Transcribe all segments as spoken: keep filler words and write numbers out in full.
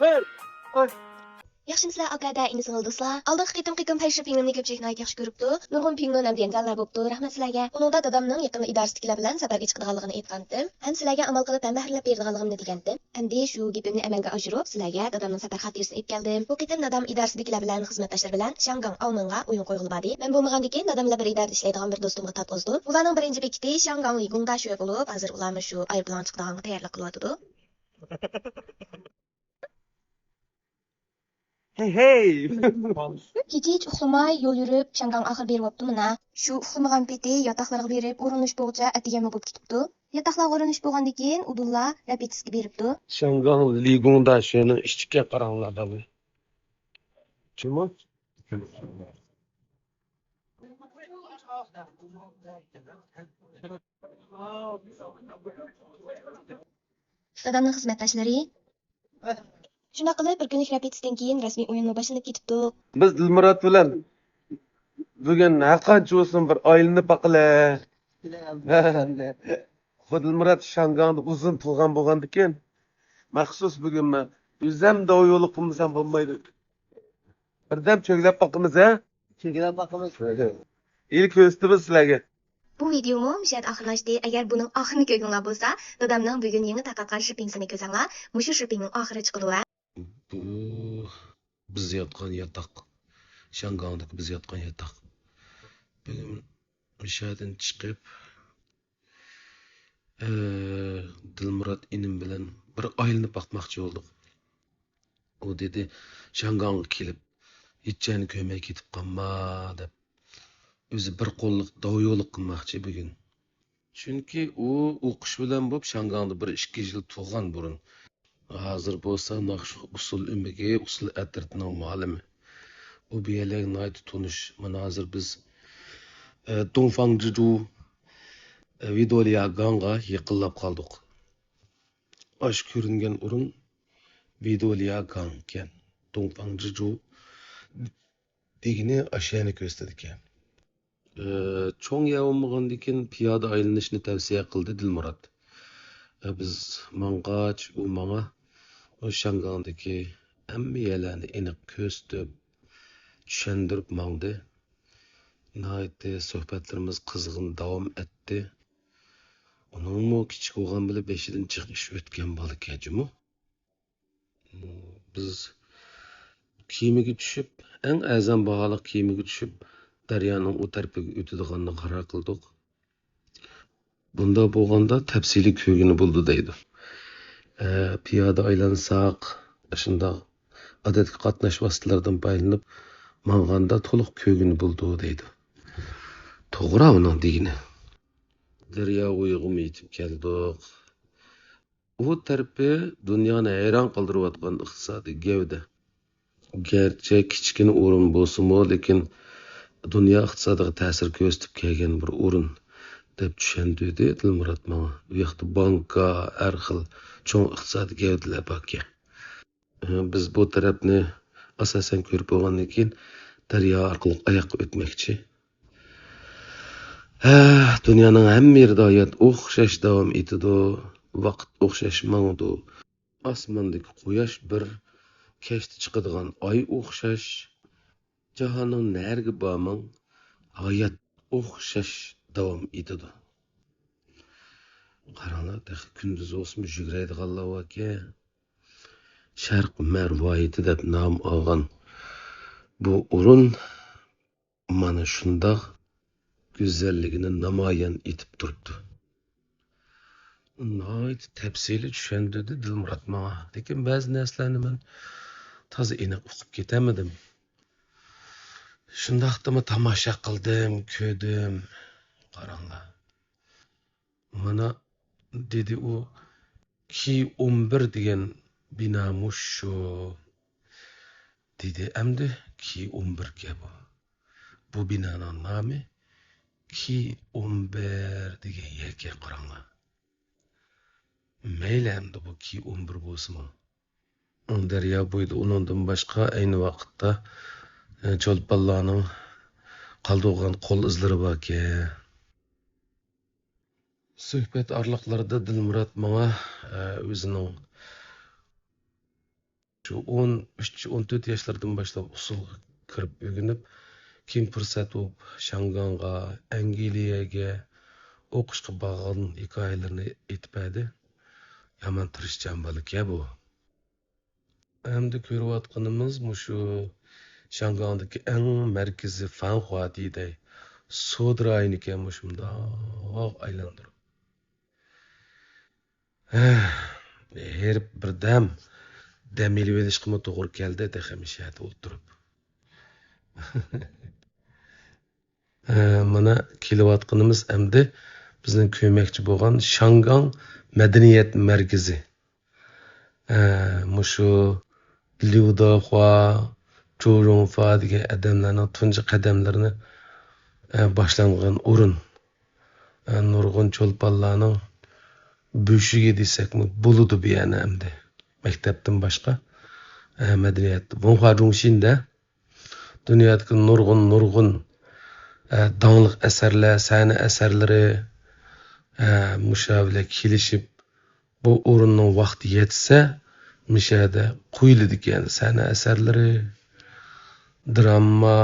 بىر. ئاي. ياخشىمۇسىلەر ئاكا-دە، ئىنى-سىڭىل دوستلار؟ ئالدىنقى قېتىمقى كۈن پەيشى پىڭنىمنى كۆپچىلىك ناھايىتى ياخشى كۆرۈپتۇ. نۇرغۇن پىڭنو نەمدىيەنگەنلەر بوپتۇ. رەھمەت سىلەرگە. ئۇنىڭدا دادامنىڭ يېقىندا ئىدارىسىدىكىلەر بىلەن سەپەرگە چىقىدىغانلىقىنى ئېيتقانتىم. ھەم سىلەرگە ئامال قىلىپ ھەممە ھەرلەپ بېرىدىغانلىقىمنى دېگەنتىم. ئەمدى شۇ گېپىمنى ئەمەلگە ئاشۇرۇپ، سىلەرگە دادامنىڭ سەپەر خاتىرىسىنى ئېلىپ كەلدىم. بۇ قېتىم دادام ئىدارىسىدىكىلەر بىلەن خىزمەتداشلىرى بىلەن شياڭگاڭ ئاۋمېنغا ئويۇن قويغىلى باردى. مەن بولمىغاندىكىن، دادام بىلەن بىر ئىدارىدە ئىشلەيدىغان بىر دوستۇمغا تارتقۇزدۇم. ئۇلارنىڭ بىرىنچى بېكىتى شياڭگاڭ لىگۇڭدا شۆ بولۇپ، ھازىر ئۇلارمۇ شۇ ئايروپىلانغا چىقىدىغانغا تەييارلىق قىلىۋاتىدۇ. ھەي، ھەي! كېچىچە ئۇخلىماي يول يۈرۈپ، شياڭگاڭ ئاخىر بېرىۋاپتۇ مانا. شۇ ئۇخلىمىغان پېتى ياتاقلارغا بېرىپ ئورۇنلىشىپ بولغۇچە ئەتىگەنمۇ بولۇپ كېتىپتۇ. ياتاقلارغا ئورۇنلىشىپ بولغاندىن كېيىن ئۇدۇللا رېپېتىتسكا بېرىپتۇ. شياڭگاڭ لىگۇڭدا شۆنىڭ ئىچىكى قاراڭلار دەۋۇ. چىمۇ؟ دادامنىڭ خىزمەتداشلىرى. شۇنداق قىلىپ، بىر كۈنلۈك رېپېتىتسكىدىن كېيىن رەسمىي ئويۇنمۇ باشلىنىپ كېتىپتۇ. بىز دىلمۇرات بىلەن بۈگۈن ھەرقانچە بولسۇن بىر ئايلىنىپ باقىلى. خۇ دىلمۇرات شياڭگاڭدا ئۇزۇن تۇرغان بولغاندىكىن، مەخسۇس بۈگۈن مەن ئۆزۈم داۋ يولۇق قىلمىسام بولمايدۇ. بىردەم چۆگىلەپ باقىمىز ھە؟ چۆگىلەپ باقىمىز. ھېلى كۆرسىتىمىز سىلەرگە. بۇ ۋىدېئومۇ مۇشۇ يەردە ئاخىرلاشتى. ئەگەر بۇنىڭ ئاخىرىنى كۆرگۈڭلار بولسا، دادامنىڭ بۈگۈن يېڭى تارقاتقان شىپپىڭسىنى كۆزەڭلار. مۇشۇ شىپپىڭنىڭ ئاخىرى چىقىدۇ ھە. بۇ بىز ياتقان ياتاق. شياڭگاڭدىكى بىز ياتقان ياتاق. بۈگۈن مۇشۇ يەردىن چىقىپ، ئە، دىلمۇرات ئىنىم بىلەن بىر ئايلىنىپ باقماقچى بولدۇق. ئۇ دېدى، شياڭگاڭغا كېلىپ، ھېچ يەرنى كۆرمەي كېتىپ قالما، دەپ. ئۆزى بىر قوللۇق داۋ يولۇق قىلماقچى بۈگۈن. چۈنكى ئۇ ئوقۇش بىلەن بولۇپ شياڭگاڭدا بىر ئىككى يىل تۇرغان بۇرۇن. ھازىر بولسا ناخشا ئۇسسۇل ئۆمىكى، ئۇسسۇل ئەترىتىنىڭ مۇئەللىمى. ئۇ بۇ يەرلەرگە ناھايىتى تونۇش. مانا ھازىر بىز، ئە، دۇڭفاڭ جىجۇ، ئە، ۋىدولياگاڭغا يېقىنلاپ قالدۇق. ئاشۇ كۆرۈنگەن ئورۇن ۋىدولياگاڭ ئىكەن. دۇڭفاڭ جىجۇ دېگىنى ئاشۇ يەرنى كۆرسىتىدىكەن. ئى، چوڭ يەر بولمىغاندىكىن پىيادە ئايلىنىشنى تەۋسىيە قىلدى دىلمۇرات. ئى، بىز ماڭغاچ، ئۇ ماڭا ئۇ شياڭگاڭدىكى ھەممە يەرلەرنى ئېنىق كۆرسىتىپ، چۈشەندۈرۈپ ماڭدى. ناھايىتى سۆھبەتلىرىمىز قىزغىن داۋام ئەتتى. ئۇنىڭمۇ كىچىك بولغان بىلەن بېشىدىن جىق ئىش ئۆتكەن بالىكەن جۇمۇ. بىز كېمىگە چۈشۈپ، ئەڭ ئەرزان باھالىق كېمىگە چۈشۈپ، دەريانىڭ ئۇ تەرىپىگە ئۆتىدىغانلىقىنى قارار قىلدۇق. بۇنداق بولغاندا تەپسىلىي كۆرگىلى بولىدۇ دەيدۇ. ئە، پىيادە ئايلانساق، ئاشۇنداق ئادەتتىكى قاتناش ۋاسىتىلىرىدىن پايدىلىنىپ ماڭغاندا تولۇق كۆرگىلى بولىدۇ دەيدۇ. توغرا ئۇنىڭ دېگىنى. دەريا بويىغىمۇ يېتىپ كەلدۇق. ئۇ تەرىپى دۇنيانى ھەيران قالدۇرۇۋاتقان ئىقتىسادىي گەۋدە. گەرچە كىچىككىنە ئورۇن بولسىمۇ، لېكىن دۇنيا ئىقتىسادىغا تەسىر كۆرسىتىپ كەلگەن بىر ئورۇن، دەپ چۈشەندۈردى دىلمۇرات ماڭا. ئۇ ياقتا بانكا، ھەر خىل چوڭ ئىقتىسادىي گەۋدىلەر باركەن. بىز بۇ تەرەپنى ئاساسەن كۆرۈپ بولغاندىن كېيىن، دەريا ئارقىلىق ئاياققا ئۆتمەكچى. ھە، دۇنيانىڭ ھەممە يېرىدە ھايات ئوخشاش داۋام ئېتىدۇ، ۋاقىت ئوخشاش ماڭىدۇ. ئاسماندىكى قۇياش بىر، كەچتە چىقىدىغان ئاي ئوخشاش. جاھاننىڭ نەرىگە بارماڭ، ھايات ئوخشاش داۋام ئېتىدۇ. قاراڭلار، تېخى كۈندۈز بولسىمۇ يۈگۈرەيدىغانلار باركەن. شەرق مەرۋايىتى دەپ نام ئالغان بۇ ئورۇن مانا شۇنداق گۈزەللىكىنى نامايان ئېتىپ تۇرۇپتۇ. ناھايىتى تەپسىلىي چۈشەندۈردى دىلمۇرات ماڭا. لېكىن بەزى نەرسىلەرنى مەن تازا ئېنىق ئۇقۇپ كېتەلمىدىم. شۇنداقتىمۇ تاماشا قىلدىم، كۆردۈم. قاراڭلار. مانا، دېدى ئۇ، كى ئون بىر دېگەن بىنا مۇشۇ، دېدى. ئەمدى كى ئون بىركەن بۇ. بۇ بىنانىڭ نامى كى ئون بىر دېگەن يەركەن، قاراڭلار. مەيلى ئەمدى بۇ كى ئون بىر بولسىمۇ. دەريا بويىدا ئۇنىڭدىن باشقا ئەينى ۋاقىتتا، ئە، چولپانلارنىڭ قالدۇرغان قول ئىزلىرى باركەن. سۆھبەت ئارىلىقلىرىدا دىلمۇرات ماڭا، ئە، ئۆزىنىڭ ئون ئۈچ، ئون تۆت ياشلاردىن باشلاپ ئۇسسۇلغا كىرىپ ئۆگىنىپ، كېيىن پۇرسەت بولۇپ شياڭگاڭغا، ئەنگلىيەگە ئوقۇشقا بارغان ھېكايىلىرىنى ئېيتىپ بەردى. يامان تىرىشچان بالىكەن بۇ. ئەمدى كۆرۈۋاتقىنىمىز مۇشۇ شياڭگاڭدىكى ئەڭ مەركىزى فەنخۇا دېيىدۇ. سودا رايونىكەن مۇشۇنداق ئايلاندۇرۇپ. ھېرىپ بىردەم دەم ئېلىۋېلىشقىمۇ توغرا كەلدى، تېخى مۇشۇ يەردە ئولتۇرۇپ. ھە، مانا كېلىۋاتقىنىمىز ئەمدى بىزنىڭ كۆرمەكچى بولغان شياڭگاڭ مەدەنىيەت مەركىزى. ھە، مۇشۇ ليۇ داخۇا، چۇ رۇڭفا دېگەن ئادەملەرنىڭ تۇنجى قەدەملىرىنى، ھە، باشلانغان ئورۇن. ھە، نۇرغۇن چولپانلارنىڭ بۆشۈكى دېسەكمۇ بولىدۇ بۇ يەرنى ئەمدى. مەكتەپتىن باشقا، ھە، مەدەنىيەت. ۋېنخۇا جۇڭشىندە دۇنيادىكى نۇرغۇن، نۇرغۇن، ئە، داڭلىق ئەسەرلەر، سەھنە ئەسەرلىرى، ئە، مۇشۇ بىلەن كېلىشىپ، بۇ ئورۇننىڭ ۋاقتى يەتسە، مۇشۇ يەردە قويۇلىدىكەن. سەھنە ئەسەرلىرى، دىراما،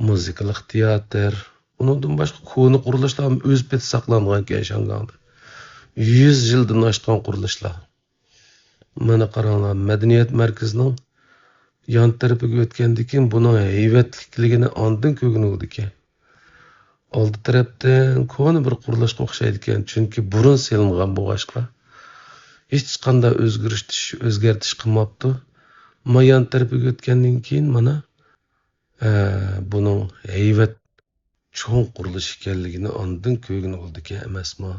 مۇزىكىلىق تىياتىر، ئۇنىڭدىن باشقا كونا قۇرۇلۇشلار ئۆز پېتى ساقلانغانىكەن شياڭگاڭدا. يۈز يىلدىن ئاشقان قۇرۇلۇشلار. مانا قاراڭلار، مەدەنىيەت مەركىزىنىڭ يان تەرىپىگە ئۆتكەندىن كېيىن بۇنىڭ ھەيۋەتلىكلىكىنى ئاندىن كۆرگىلى بولىدىكەن. ئالدى تەرەپتىن كونا بىر قۇرۇلۇشقا ئوخشايدىكەن، چۈنكى بۇرۇن سېلىنغان بولغاچقا. ھېچقانداق ئۆزگىرىش، ئۆزگەرتىش قىلماپتۇ. ما يان تەرىپىگە ئۆتكەندىن كېيىن مانا، ئە، بۇنىڭ ھەيۋەت چوڭ قۇرۇلۇش ئىكەنلىكىنى ئاندىن كۆرگىلى بولىدىكەن ئەمەسمۇ؟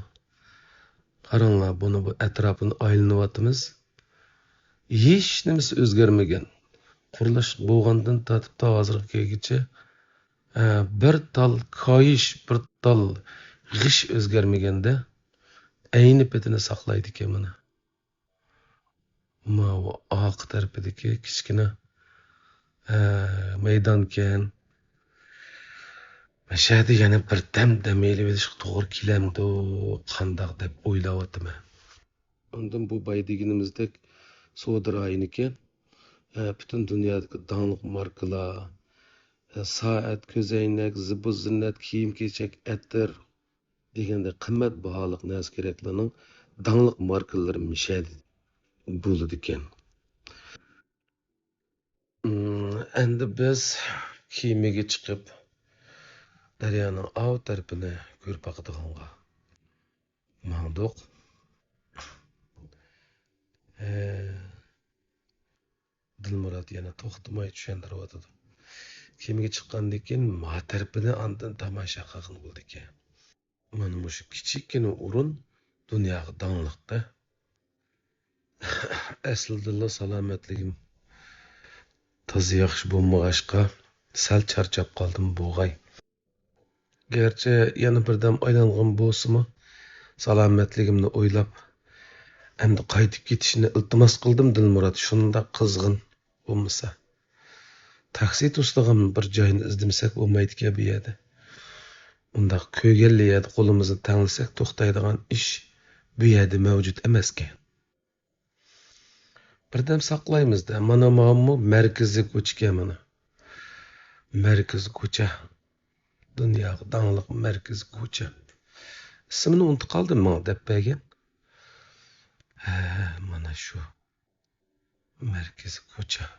قاراڭلار، بۇنى بۇ ئەتراپىنى ئايلىنىۋاتىمىز. ھېچ نېمىسى ئۆزگەرمىگەن. قۇرۇلۇش بولغاندىن تارتىپ تا ھازىرغا كەلگۈچە، ئە، بىر تال كايىش، بىر تال غىش ئۆزگەرمىگەندە، ئەينى پېتىنى ساقلايدىكەن مانا. ماۋۇ ئارقا تەرىپىدىكى كىچىككىنە، ئە، مەيدانكەن. مەشەدە يەنە بىردەم دەم ئېلىۋېلىشقا توغرا كېلەمدۇ، قانداق دەپ ئويلاۋاتىمەن. ئاندىن بۇ بايا دېگىنىمىزدەك سودا رايونىكەن. ئە، پۈتۈن دۇنيادىكى داڭلىق ماركىلار، ئە، سائەت، كۆزەينەك، زىبۇ زىننەت، كىيىم-كېچەك، ئەتىر، دېگەندەك قىممەت باھالىق نەرسە-كېرەكلەرنىڭ داڭلىق ماركىلىرى مىشەدە بولىدىكەن. ئەمدى بىز كېمىگە چىقىپ، دەريانىڭ ئاۋۇ تەرىپىنى كۆرۈپ باقىدىغانغا ماڭدۇق. ھە، دىلمۇرات يەنە توختىماي چۈشەندۈرۈۋاتىدۇ. كېمىگە چىققاندىن كېيىن ما تەرىپىنى ئاندىن تاماشا قىلغىلى بولىدىكەن. مانا مۇشۇ كىچىككىنە ئورۇن دۇنياغا داڭلىقتا. ئەسلىدىنلا سالامەتلىكىم تازا ياخشى بولمىغاچقا، سەل چارچاپ قالدىم بوغاي. گەرچە يەنە بىردەم ئايلانغان بولسىمۇ، سالامەتلىكىمنى ئويلاپ، ئەمدى قايتىپ كېتىشنى ئىلتىماس قىلدىم دىلمۇرات شۇنداق قىزغىن بولمىسا. تاكسى توسىدىغان بىر جاينى ئىزدىمىسەك بولمايدىكەن بۇ يەردە. ئۇنداق كۆرگەنلا يەردە قولىمىزنى تەڭلىسەك توختايدىغان ئىش بۇ يەردە مەۋجۇت ئەمەسكەن. بىردەم ساقلايمىز-دە. مانا ماۋۇمۇ مەركىزىي كوچىكەن مانا. مەركىزىي كوچا. دۇنياغا داڭلىق مەركىزىي كوچا. ئىسمىنى ئۇنتۇپ قالدىم ماڭا دەپ بەرگەن. ھە، مانا شۇ. مەركىزىي كوچا.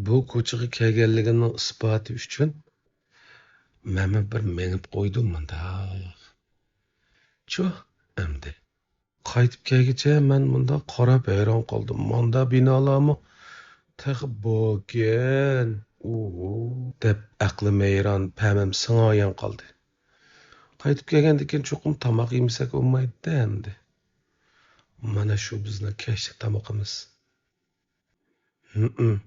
بۇ كوچىغا كەلگەنلىكىمنىڭ ئىسپاتى ئۈچۈن مەنمۇ بىر مېڭىپ قويدۇم مۇنداق. چۇ، ئەمدى. قايتىپ كەلگۈچە مەن مۇنداق قاراپ ھەيران قالدىم. ماندا بىنالارمۇ تېخى باركەن. ئوھو، دەپ ئەقلىم ھەيران، پەمىم سىڭايان قالدى. قايتىپ كەلگەندىن كېيىن چوقۇم تاماق يېمىسەك بولمايدۇ ئەمدى. مانا شۇ بىزنىڭ كەچلىك تامىقىمىز. ھىم.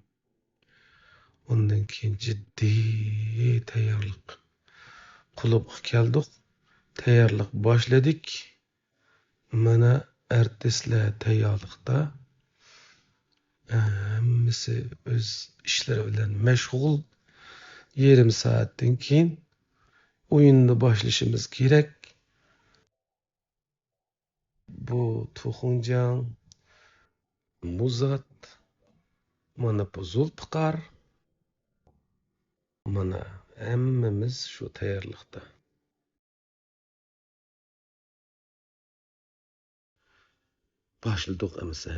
ئۇندىن كېيىن جىددىي تەييارلىق. كۇلۇبقا كەلدۇق، تەييارلىق باشلىدىك. مانا ئارتىسلار تەييارلىقتا. ھەممىسى ئۆز ئىشلىرى بىلەن مەشغۇل. يېرىم سائەتتىن كېيىن ئويۇننى باشلىشىمىز كېرەك. بۇ توخۇڭجياڭ، مۇزات، مانا بۇ زۇلپىقار. مانا ھەممىمىز شۇ تەييارلىقتا. باشلىدۇق ئەمىسە.